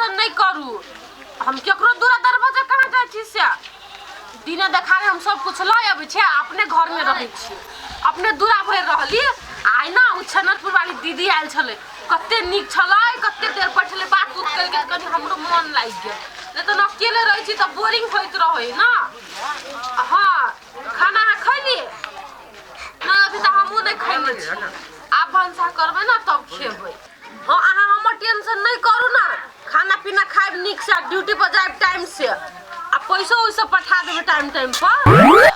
Tension नहि करू। हम केकरो दूरा दरवाजा कहाँ जाइ छी से दिने देखारे हम सब कुछ लऽ अबै छियै, अपने घरमे रहै छी, अपने दूरा भरि रहली। आइ ना ओ छनतपुर वाली दीदी आयल छलै, कते नीक छलै, कते देर बैठलै, बात उत केलकै, कनि हमरो मन लागि गेल। नहि तऽ अकेले रहै छी तऽ बोरिंग होइत रहै ना। हँ, खाना अहाँ खैली नहि? अभी तऽ हमहूँ नहि खैने छी, आब भनसा करबै ने तब खेबै। हँ, अहाँ हमर टेंशन नहि करू ने, खाना पीना खायब नीक से, ड्यूटी पर जायब टाइम से, आ पैसो उइसो पठा देबै टाइम टाइम पर।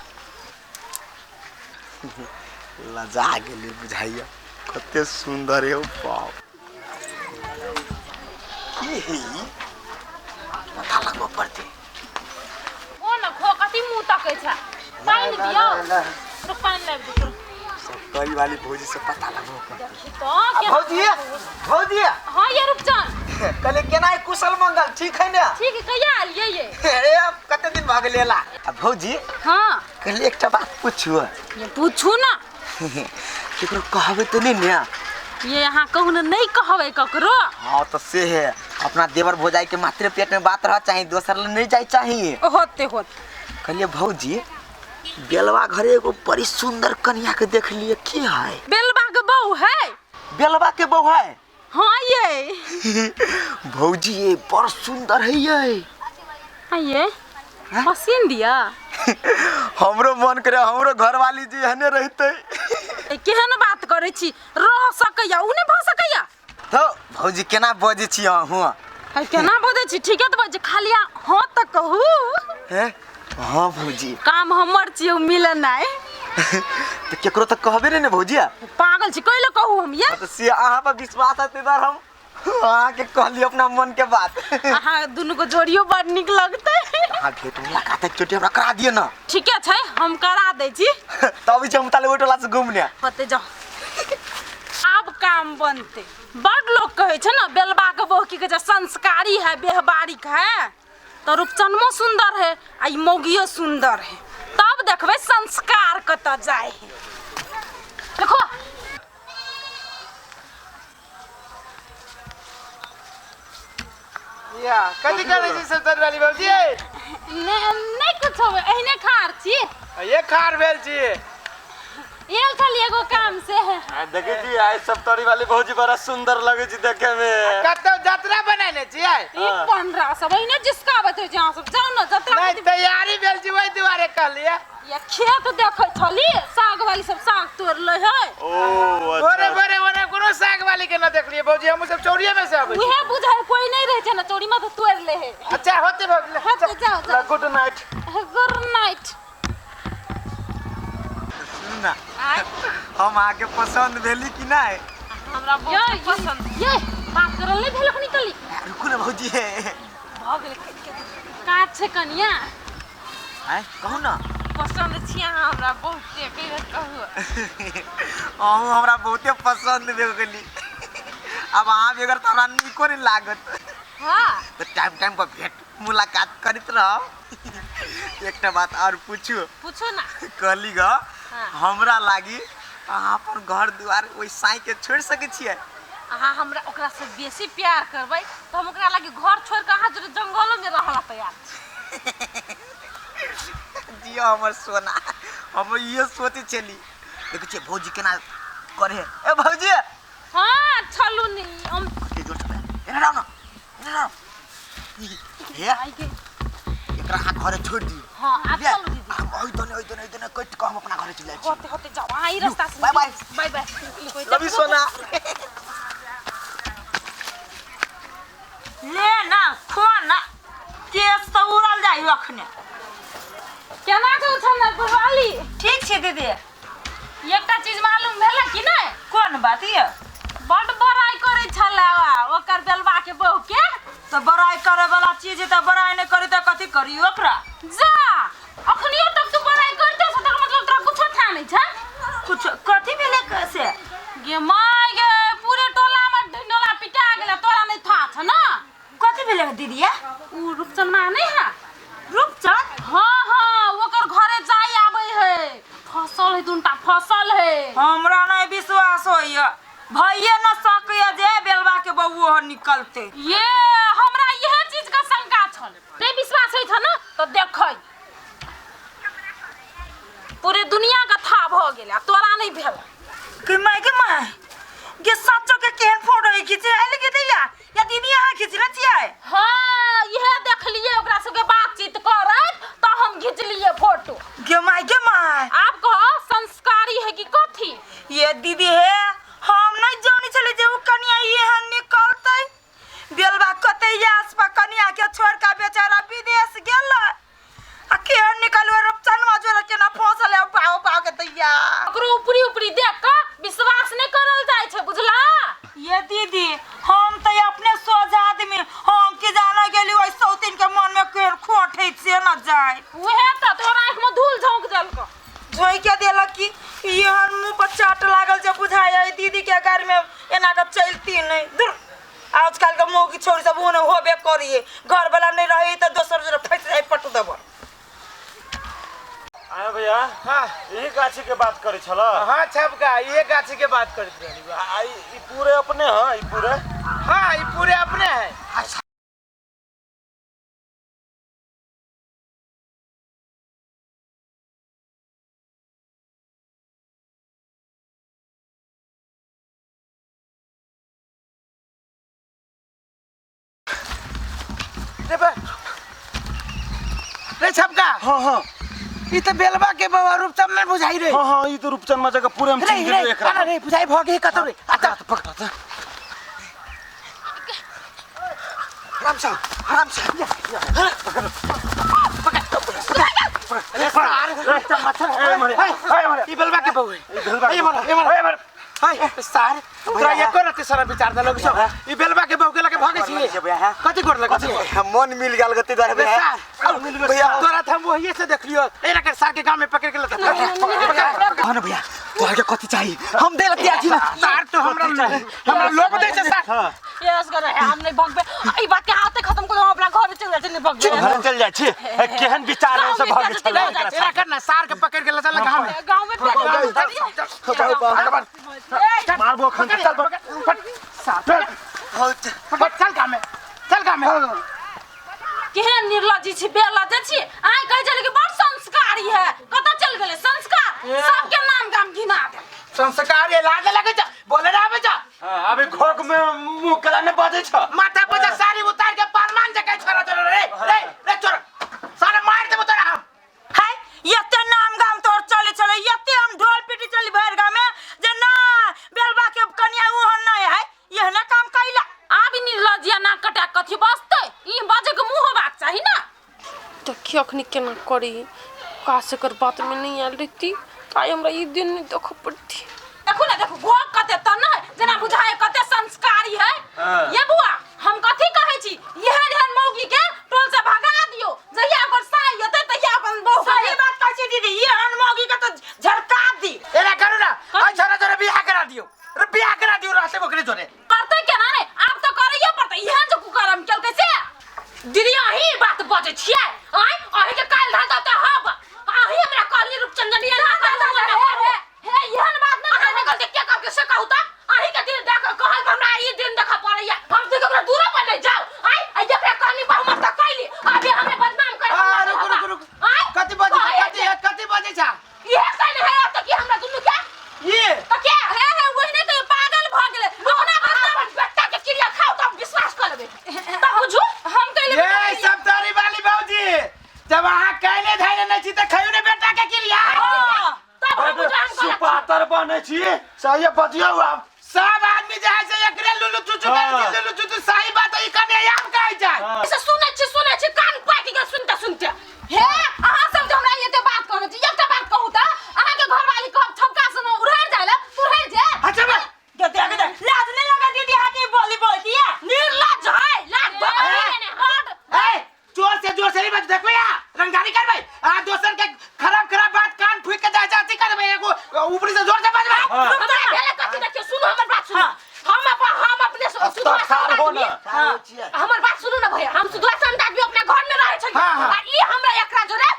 लजा गेली बुझाइया, कते सुंदर है बाप। की है ई? पता लगबऽ पड़तै। ओ न खो, कथी मुँह तकै छै? पानि दियौ तो पानि लाबि दे। सत्तरी वाली भौजी से पता लगबऽ पड़तै। तो भौजी, भौजी। हाँ ये रुपचन, कहले केना कुशल मंगल ठीक है ने? ठीक है। कहिया आलियै ये? ए कते दिन भऽ गेल एला। आ भौजी। हाँ। कहले एकटा बात पूछू? ये पूछू ना। केकरो कहबै तऽ नहि ने? ये अहाँ कहू ने, नहीं कहबै ककरो। हाँ तो से है, अपना देवर भौजाई के मात्र पेट में बात रह चाही, दोसर ले नहीं जाए चाहिए। होते होते। कहलिए भौजी, बेलवा घरे एगो बड़ी सुंदर कन्या के देख लिए, की है? बेलवा के बहू है। बेलवा के बहू है? हाँ ये। भौजी ये बड़ सुंदर है ये। हाँ ये मशीन दिया। हमरो मन करे हमरो घरवाली जी हने रहते। केहन बात करै छी, रह सकैया उ नहि भऽ सकैया। तो भौजी केना बजै छी अहूँ? है केना बजै छी? ठीके तऽ बजै, खाली हाँ तऽ कहू। हैं? हाँ भौजी। काम हमर छियै मिलनाइ। तऽ केकरो तऽ कहबे नहि ने भौजी। पागल छी, कैले कहू हम ये? तऽ से अहाँ पर विश्वास है ताहि दुआरे हम अहाँके कहली अपना मन के बात। अहाँ दुनू के जोड़ियो बड़ नीक लगतै। अहाँ भेट मुलाकात एक चोटी हमरा करा दिअ ना। ठीके छै, हम करा दै छी। तब हम ताले ओहि टोला से घूमने। होते जाओ, आब काम बनते। बड़ लोग कहै छै ने बेलबा के बहू की कहै छै, संस्कारी है, व्यवहारिक है। तऽ रूपचनमो सुंदर है आ ई मौगियो सुंदर है, तब देखबै संस्कार कतऽ जाइ है। देखो या कथी करै छी सब वाली बाबूजी? नहीं नहीं कुछ होवे, एहने खार छी। ये खार भेल छी? एल छली एगो काम से। देखे छी आइ सब तोरी वाली भौजी बड़ा सुंदर लगे छी देखे में। कतौ जतरा बनेने छियै? ई 15 सब एहने जिसकाबत होइ छै। अहाँ सब जाउ ने जतरा। नहीं तैयारी भेल छी ओहि दुआरे कहलियै। ये खेत देखै छली, साग वाली सब साग तोड़ लै है। ओ बोरे अच्छा। बोरे ओने कोनो साग वाली के न देखलियै भौजी, हमहूँ सब चौड़िये में से आबै छी। उहे बुझाइ कोई नहीं रहै छै ने चोरी में तऽ तोड़ ले है। अच्छा होते भौजी। होते, जाओ जाओ। Good night. Good night. सुनू ना, हम अहाँके पसंद भेली कि नहि? हमरा बहुत पसंद। ये बात करल नहीं भेल अखनी कली। रुकू ने भौजी। भऽ गेलै। काज छै कनिया। आँय कहू ना। पसंद छी अहाँ हमरा बहुते, कहियो कहू। अहूँ हमरा बहुते पसंद भेल गेली। अब अहाँ बगैर तऽ हमरा नीको नहि लागत। हाँ। तऽ टाइम टाइम पर भेंट मुलाकात करैत रहब। एकटा बात और पूछू? पूछू ना। कहली ग। हाँ। हमरा लागी अहाँ अपन घर दुआर ओहि साई के छोड़ि सकै छियै? अहाँ हमरा ओकरा से बेसी प्यार करबै तऽ हम ओकरा लागी घर छोड़ि कऽ अहाँ जोरे जंगलो में रहला तैयार छी। जियो हमर सोना, हम इहे सोचै छली। देखै छियै भौजी केना करे है। ए भौजी। हाँ छलू नी हम। कते जोर से एना राव ना, एना राव। हे एकरा अहाँ घरे छोड़ि दियौ। हाँ आब चलू दीदी। हम ओहि दने ओहि दने ओहि दने कटि कऽ हम अपना घरे चलि जाइ छी। होते होते जाओ, अहाँ ई रास्ता से। Bye bye. Bye bye. Love you सोना। ले ना खो ना, केस तऽ उड़ल जाइ अखने। केना छौ छनक वाली? ठीक छै दीदी। एकटा चीज मालूम भेल कि नहि? कोन बात ये? बड बड़ाई करै छलै ओकर बेलवा के बहू के। तऽ बड़ाई करे वाला चीज तऽ बड़ाई नहि करी तऽ कथी करी ओकरा? जा अखनियो तक तू बड़ाई करते छ तकर मतलब तोरा कुछो था नहीं छ। कुछ कथी भेलै से? गे my गे, पूरे टोला में ढिंडोला पिटा गेलै, तोरा नहीं था छ ना? कथी भेलै दीदी? उ रूपचनमा नहीं है? रूपचन? हाँ हाँ, ओकर घरे जाय आबै है, फसल है, दुनटा फसल है। हमरा नहीं विश्वास होइया, भइए न सकैया जे बेलवा के बउओ निकलते। ये हमरा यह तऽ देखै पूरे दुनिया के था भऽ गेल आ तोरा नहि भेल। के my के my गे सच्चो के केहन फोटो है खींचे आइल के दैया या दीदी यहाँ खींचले छियै? हाँ, इहे देखलिए ओकरा सबके बातचीत करत तऽ हम घिचलिए फोटो। गे my गे my, आब कह संस्कारी है कि कथी? ये दीदी हे, हम नहीं जानी छली जे उ कनिया एहन निकलतै। बेलबा कते आस पा कनिया के छोड़ के बेचारा विदेश गेल आ केहन निकलवे रूपचनवा जोरे केना फंसल है पाओ पाओ के तैया। ओकरो ऊपरी ऊपरी देख के विश्वास नहीं करल जाय छै, बुझला? ये दीदी हम तो अपने सोझ आदमी, हम की जाने गेली ओइ सौतीन के मन में केहन खोट है से न जाय। उहे त तोरा आँख में धूल झोंक देलको। झोंके देलक कि एहन मुँह पर चाट लागल जे बुझाय है दीदी के घर में एना के चलती नहीं। दूर आजकल के मौगी छोरी सब ओने होबे करिए, घर वाला नहीं रही तो दोसर जोरे फंस जाए पट देब। आया भैया, हाँ। यही गाछी के बात करे छल? हाँ छपका, ये गाछी के बात करत रहली बा। आ, ई पूरे अपने हैं? ई पूरे? हाँ, ई पूरे अपने हैं। रे बा, रे छपका। हाँ हाँ, ई त बेलबा के बाबा रूपचंद में बुझाई रे। हाँ हाँ, ई तो रूपचंद मजा के पूरे हम रे चिन्ह रे गेलियो एकरा। अरे रे बुझाई भ गेल कतौ रे। पकड़ा त, पकड़ा त। आराम से, आराम से। अरे सार रूपचंद मत ए मरे, ए मरे। ई बेलबा के बहु है। ई बेलबा के ए मरे, ए मरे। ए मरे। हाय सार, तोरा एको रति सारा विचार देलक सो। ई बेलबा के बहु के लके भागे छी। कथि कर लगे छी? मन मिल गेल गति द्वारा रे भैया। सार, भैया। तोरा त हम वही से देखलियो। एरा के सार के गांव में पकड़ के लता। कह न भैया, तोरा के कथि चाहिए हम दे लतिया छी ना। सार तो हमरा हमरा लोग दे छै सार। यस कर हम नहीं भगबे ई बात के हाथे खत्म कर, हम अपना घर चल जाय, नहीं भगबे। घर चल जाइ छी। ए, केहन विचार है से भागे छल एकरा एरा कर ना सार के पकड़ के लता गांव में। गांव में मारबो खन चल फट सार, फट चल गांव में, चल गांव में। केहन निर्लज्जी छी, बेलज्ज छी। आइ कहै छलै कि बड़ संस्कारी है, कतऽ चल गेलै संस्कार? सबके नाम गाम घिना दे। संस्कार ये लाज लगे जा, बोले ना आबे जा। हाँ, अभी खोक में मुंह कला ने बाजै छ। माथा पर जा साड़ी उतार के पारमान जगह छोरा छोरा रे रे रे छोरा सारे मार देबो तोरा हम। हाय एते नाम गाम तोर चले चले, एते हम ढोल पीटी चली भर गाम में जे ना बेलबा के कनिया ओहन नहीं है, एहने काम कैला। आब निर्लज्जिया नाक कटा कथी बजतै? ई बजै के मुंह होबाक चाही ना। देखियो अखनी केना करी, काश एकर बात में नहीं आयल रहती त आइ हमरा ई दिन नहीं देखऽ पड़ती। देखू ना देखू भोग कते त नहीं जेना बुझाय कते संस्कारी है। ये बुआ हम कथी कहै छी, एहन एहन मौगी के टोल से भगा दियो, जहिया ओकर साई एतै तहिया अपन बहू सही बात कहै छी दीदी, एहन मौगी के तो झड़का दी। एरा करू ना, आई छोरा छोरा बियाह करा दियो, रे बियाह करा दियो रहते बकरी जोरे। करतै केना रे, आब त करैये पड़तै, एहन जे कुकर्म केलकै से। दीदी अहीं बात बजै छियै, आँय अहीं के काल्हि धऽ दऽ हब, अहीं हमरा कहलियै रूपचंदनी एना करू, ओना करू। हे एहन बात नहि अहाँ नहि कहलियै, के कहलकै से कहू त? अहीं के दिन देख कहल हमरा ई दिन देखऽ पड़ैया, हम तऽ ककरो दूरो पर नहि जाउ। आँय आ एकरा कहली बहुमत तऽ कैली, अभी हमरे बदनाम करे। आ रुक रुक रुक, आँय कथि बजै कहै कथि जे- कथि बजै छ? इहे कहने है अब तऽ की हमरा दुनू के? ये तऽ के हे हे ओहिने तऽ पागल भऽ गेलै, अपना अपन बेटा के क्रिया खाउ तऽ हम विश्वास कऽ लेबै। तऽ बुझू हम कहले ये सब तारी वाली भौजी, जब अहाँ कहले धैले नहीं छी त खइयो ने बेटा के क्रिया। तब हम बुझू हम कहलक। सुपातर बनै छी सही बजियौ आब। सब आदमी जे है से एकरे लुलु चुचु हाँ। कर लुलु चुचु सही बात है, ई कने आम कहै छै। हाँ। से सुनै छी सुनै छी कान पाकि गेल सुनते सुनते। हे अहाँ सब जे हमरा एते बात कहने छी, एकटा बात कहू तऽ अहाँके घरवाली कहब छपका से उड़हरि जाय लए, उड़हरि जे। अच्छा बा दे दे दे, लाज नहीं लगा दीदी अहाँ के बोली बोलती है। निर्लज्ज है, लाज धोखा देने हट। ए जोर से नहीं बज देखबै आ रंगदारी करबै आ दोसर के खराब खराब बात कान फूक के जाय जाती करबै, एगो ऊपरी से जोर से बजबै। हमरा भेलै कथी देखियौ, सुनू हमर बात सुनू। हम अपन हम अपने सुधुआ ठाढ़ हो ना। आदमी, हमर बात सुनू ना भैया, हम सुधुआ संत आदमी अपना घर में रहै छलियै। हाँ, हाँ। आ ई हमरा एकरा जोरे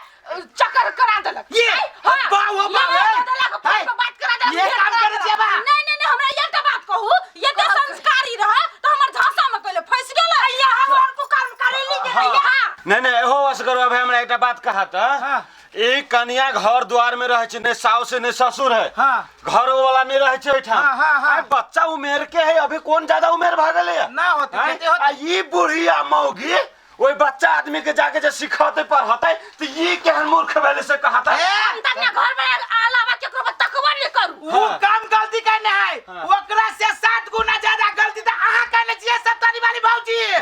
चक्कर करा देलक। ये, हाँ, बा, वो बा, ये ए, देलक, फोन ए, पर बात करा देलक, ये भेंट काम करा करै छियै देलक। बा। नहीं नहीं नहीं, हमरा एकटा बात कहू, एते संस्कारी रह तऽ हमर झांसा में कहले फंसि गेलै। हम और कुकर्म करेली के हाँ। नहीं नहीं एहो असगरवा भाई हमरा एकटा बात कहा त हाँ। ई कनिया घर द्वार में रहे छै ने साउस है ने ससुर है हाँ। घर वाला नहीं रहे छै एहिठाम। हाँ, हाँ, हाँ। आइ बच्चा उमेर के है अभी कौन ज्यादा उमेर भऽ गेलै है? ना होतै, आँय? कते होतै? आ ई बुढ़िया मौगी ओहि बच्चा आदमी के जाके जे सिखते पढ़ते तऽ ई केहन मूर्ख भेलै से कहता हम त अपना घर में अलावा केकरो पर तकबो नहीं करू उ कम गलती करने है ओकरा से 7 गुना ज्यादा गलती त अहाँ करने छियै सप्तारी वाली भौजी ये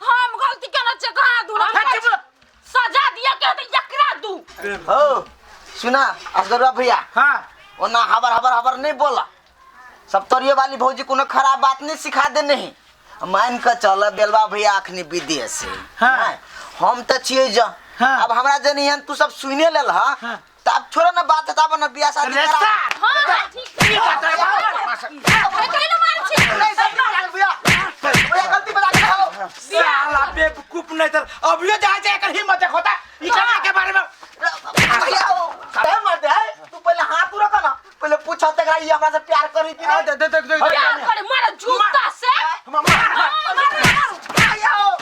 हम गलती केना छै कहाँ दू हम हट चुप। सजा दिया के त एकरा दू हो सुना असगरवा भैया हाँ ओना हबर हबर हबर नहीं बोला सप्तरिये वाली भौजी कोनो खराब बात नहीं सिखा देने है मान के चल बेलवा भैया अखनी विदेश से हाँ। नहीं, हम तो छियै ज हाँ। अब हमरा जनी हन तू सब सुने लेल ह हाँ। त अब छोड़ो ना बात तब ना बियाह शादी रे करा सार हां हां ठीक ई बात है, है कहिलो मार छी नहीं, सब नहीं, भैया भैया गलती बता के हो साला बेवकूफ नहीं तर अभियो जा जाए एकर हिम्मत होता ई कन्या के बारे में भैया ओ, काहे मार दे है? तू पहले हाथ रख ना पहले पूछा तक ई हमरा से प्यार करी कि नहीं दे दे दे दे प्यार करे मारे जूता से भैया ओ,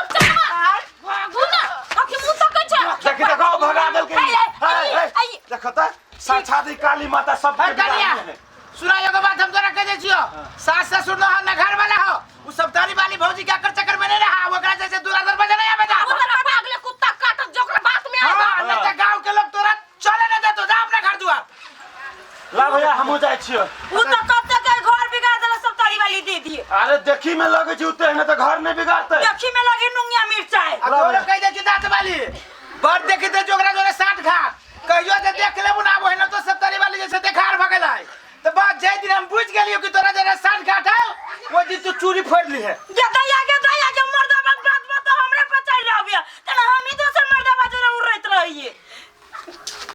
भागू ना अखी मुंह तकै छै देखी देखो भगा देलकै आई, आई, है, है, आई। देखो त साक्षात ही काली माता सब है कन्या सुना एगो बात हम तोरा कह दै छियो सास ससुर न हो न घर वाला हो उ सब तारी वाली भौजी के अकर चक्कर में नहीं रहा ओकरा जैसे दूरा दरवाजा नहीं आवेदा ओकरा पागले कुत्ता काटत जोकरा बात में हां आएगा नहीं त गांव के लोग तोरा चले न देतो जा अपना घर दुआर ला भैया हमहूँ जाइ छियै उ त कते के घर बिगाड़ देला सब तारी वाली दीदी अरे देखी में लगे छै उते ने तऽ घर नहीं बिगाड़ते देखी में लगी नुंगिया मिर्चाई आ तोरा कह दै छियो दांत वाली बड़ देखी दे जोकरा जोरे साठ घाट कहियो जे देख लेबू ना ओहिना तो सब तारी वाली जैसे देखार भ गेलै त बात जै दिन हम बुझ गेलियो कि तोरा जरे साठ घाट है ओ दिन तू चूड़ी फोड़ ली है ये